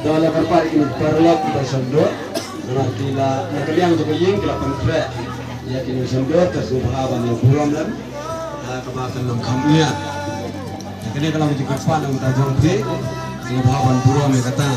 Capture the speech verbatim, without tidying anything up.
Da la kyrpad ïa ki paralok ki ba sngewdon. Namar ki la, na ka liang jong ka ïing ki la pynkhreh ïa ki nongshonbor, te sngewbha ban ïa burom lem. Ah, kaba kan long kham ïa. Te kane ka long ka jingkyrpad na ka bynta jong phi. Sngewbha ban burom ïa kata.